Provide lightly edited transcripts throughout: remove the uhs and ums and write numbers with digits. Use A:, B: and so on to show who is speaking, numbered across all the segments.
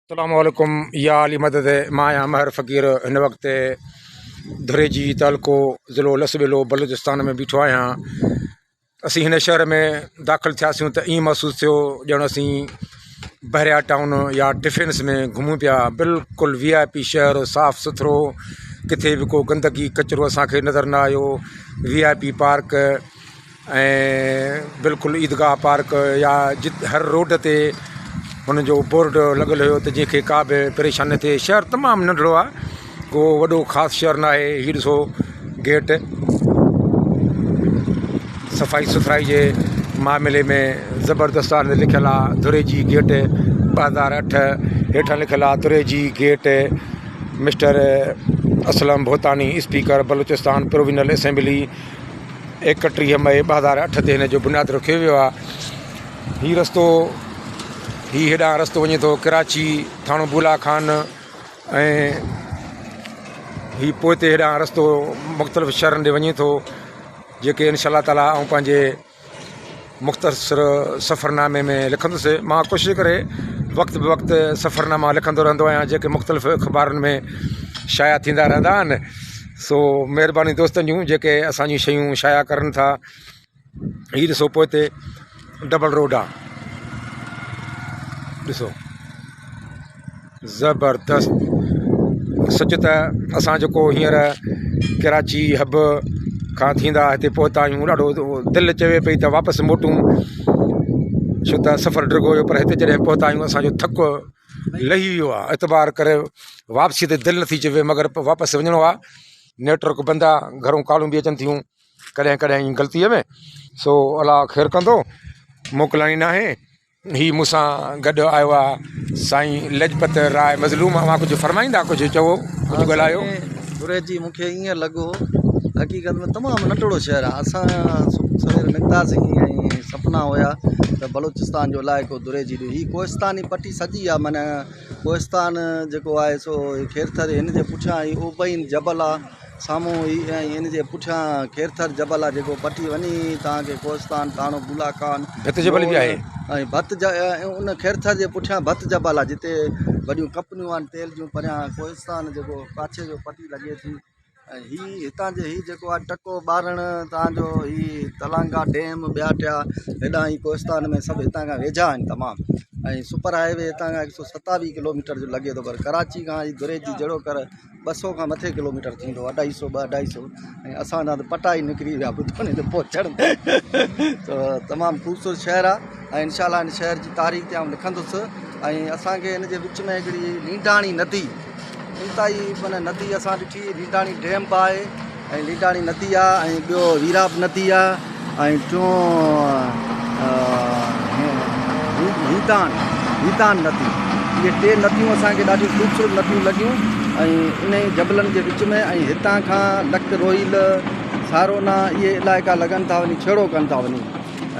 A: السلام عليڪم يا علي مدد مان آهيان مهر فقير هن وقت ڌريجي تعلقو ضلعو لسٻيلو بلوچستان ۾ بيٺو آهيان اسين هن شهر ۾ داخل ٿياسون ته ائين محسوس ٿيو ڄڻ اسين بحريا ٽائون يا ڊفينس ۾ گهمون پيا بلڪل وي آء پي شهر صاف سٿرو ڪٿي به ڪو گندگي ڪچرو اسانکي نظر نه آيو وي آء پي پارڪ ۽ بلڪل عيدگاهه پارڪ يا جت هر روڊ تي هن جو بورڊ لڳل هيو ته جنهن کي ڪا به پريشاني نه ٿئي شهر تمام ننڍڙو آهي ڪو وڏو خاص شهر نه آهي هي ڏسو گيٽ صفائي سٿرائي جي معاملي ۾ زبردست آهي لکيل آهي دريجي گيٽ 2008 هيٺان لکيل آهي Dareji gate mister Aslam Bhotani speaker Balochistan provincial assembly 31 مئي 2008 تي هن جو بنياد رکيو ويو آهي هي رستو هي هيڏانهن رستو وڃي ٿو ڪراچي ٿاڻو بولا خان ۽ هي پوئتي هيڏانهن رستو مختلف شهرن ڏي وڃي ٿو جيڪي انشاء الله تعاليٰ آئون پنهنجي مختصر سفرنامي ۾ لکندس مان ڪوشش ڪري وقت به وقت سفرناما لکندو رهندو آهيان جيڪي مختلف اخبارن ۾ شايع ٿيندا رهندا آهن سو مهرباني دوستن جون جيڪي اسانجون شيون شايع ڪرن ٿا هي ڏسو پوئتي ڊبل روڊ آهي ڏسو زبردست سچ ته اسان جيڪو هينئر ڪراچي حب کان ٿيندا هتي پهتا آهيون ڏاڍو دل چوي پئي ته واپس موٽون ڇو ته سفر ڊگهو هيو پر هتي جڏهن پهتا آهيون اسانجو ٿڪ لهي ويو آهي اعتبار ڪري واپسي تي دل نٿي چوي مگر واپس وڃڻو آهي نيٽورڪ بند آهي گهرون ڪالون به اچن ٿيون ڪڏهن ڪڏهن غلطيء ۾ سو الله خير ڪندو موڪلائڻي ناهي هي مون سان گڏ آيو آ سائين لجپت راء مظلوم اوهان ڪجهه فرمائيندا ڪجهه چئو ڪجهه ڳالهايو.
B: دريجي مون کي ائين لڳو حقيقت ۾ تمام ننڍڙو شهر آ اسان سوير نڪتاسين ۽ سپنا هيا ته بلوچستان جو علائقو دريجي ڏي هي ڪوهستاني پٽي سڄي آ معنيٰ ڪوهستان جيڪو آهي سو کيرٿر هن جي پٺيان هي اوبئين جبل آ سامهون هي ۽ ان جي پٺيان کيرٿر جبل آهي جيڪو پٽي وڃي توهان کي ڪوهستان ٿاڻو بولا خان
A: ڀت جبل به آهي
B: ۽ ڀت ان کيرٿر جي پٺيان ڀت جبل آهي جتي وڏيون ڪمپنيون آهن تيل جون پريان ڪوهستان جيڪو پاڇي جو پٽي لڳي ٿي ۽ هي هتان جي هي جيڪو آهي ٽڪو ٻارڻ تان جو هي تلانگا ڊيم ٻيا ٽيا هيڏانهن هي ڪوهستان ۾ سڀ هتان کان ويجها آهن تمام ۽ سپر هاء وي هتان کان 127 ڪلوميٽر جو لڳي ٿو پر ڪراچي کان هي دريجي جهڙو ڪر 200 کان مٿي ڪلوميٽر ٿيندو اڍائي سو ٻه اڍائي سو ۽ اسان جا ته پٽا ئي نڪري ويا ٻڌو ني ته پهچڻ ته تمام خوبصورت شهر آهي ۽ انشاء الله هن شهر جي تاريخ تي آئون لکندس ۽ اسانکي هن جي وچ ۾ هڪڙي لينڊاڻي ندي انتهائي معنيٰ ندي اسان ڏٺي لينڊاڻي ڊيم به آهي ۽ لينڊاڻي ندي آهي ۽ ٻيو ويراب ندي آهي ۽ ٽيون هيتان هيتان ندي اهي ٽي نديون اسانکي ڏاڍيون خوبصورت نديون لڳيون ۽ انهي جبلن جي وچ ۾ ۽ هتان کان لڪ روهيل سارونا اهي علائقا لڳن ٿا وڃي ڇيڙو ڪن ٿا وڃي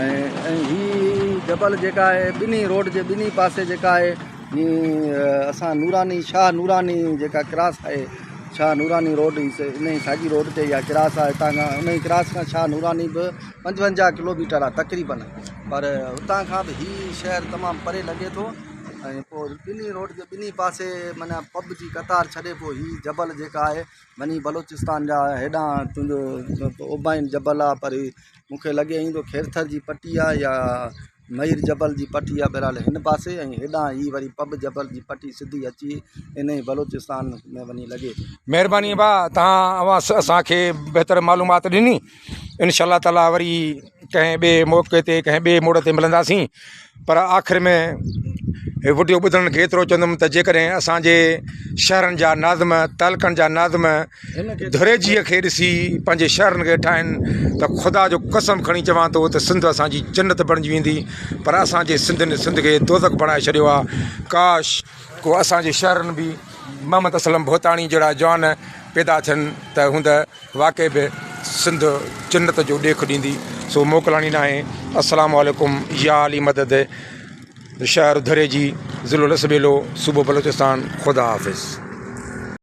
B: ۽ ۽ هي جبل جيڪا آهي ٻنهي روڊ جي ٻنهي پاسي جيڪا آهي هي اسان نوراني شاهه نوراني جيڪا ڪراس آهي شاهه نوراني روڊ انهي ساڳي روڊ تي اها ڪراس آهي هتان کان انهي ڪراس کان شاهه نوراني به 55 ڪلوميٽر آهي تقريبن پر هتان کان به هي شهر تمام پري لڳي ٿو ۽ پوء ٻنهي روڊ جي ٻنهي پاسي معنيٰ پب جي قطار ڇڏي پوء هي جبل جيڪا آهي وڃي بلوچستان جا هيڏانهن تنهنجو اوبائين جبل آهي پر هي مون کي لڳي ائين ٿو کيرٿر جي پٽي آهي يا مير جبل جي پٽي آهي بهرحال هن پاسي ۽ هيڏانهن هي وري پب جبل جي پٽي سڌي اچي انهي بلوچستان ۾ وڃي لڳي.
A: مهرباني ڀاء توهان اوهان اسان کي بهتر معلومات ڏني انشاء الله تعالي وري ڪنهن ٻئي موقعي تي ڪنهن ٻئي موڙ تي ملنداسين پر آخر ۾ هي وڊيو ٻڌڻ کي ايترو چوندم ته جيڪڏهن اسانجي شهرن جا ناظم تعلقن جا ناظم ڌريجيء کي ڏسي پنهنجي شهرن کي ٺاهين ته خدا جو قسم کڻي چوان ٿو ته سنڌ اسان جي جنت بڻجي ويندي پر اسان جي سنڌين سنڌ کي دوزخ بڻائي ڇڏيو آهي ڪاش ڪو اسان جي شهرن به محمد اسلم ڀوتاڻي جهڙا جوان پيدا ٿين ته هوند واقعي به سنڌ جنت جو ڏيک ڏيندي سو موڪلاڻي ناهي السلام عليڪم يا علي مدد شهر ڌريجي ضلعو لسٻيلو صوبو بلوچستان خدا حافظ.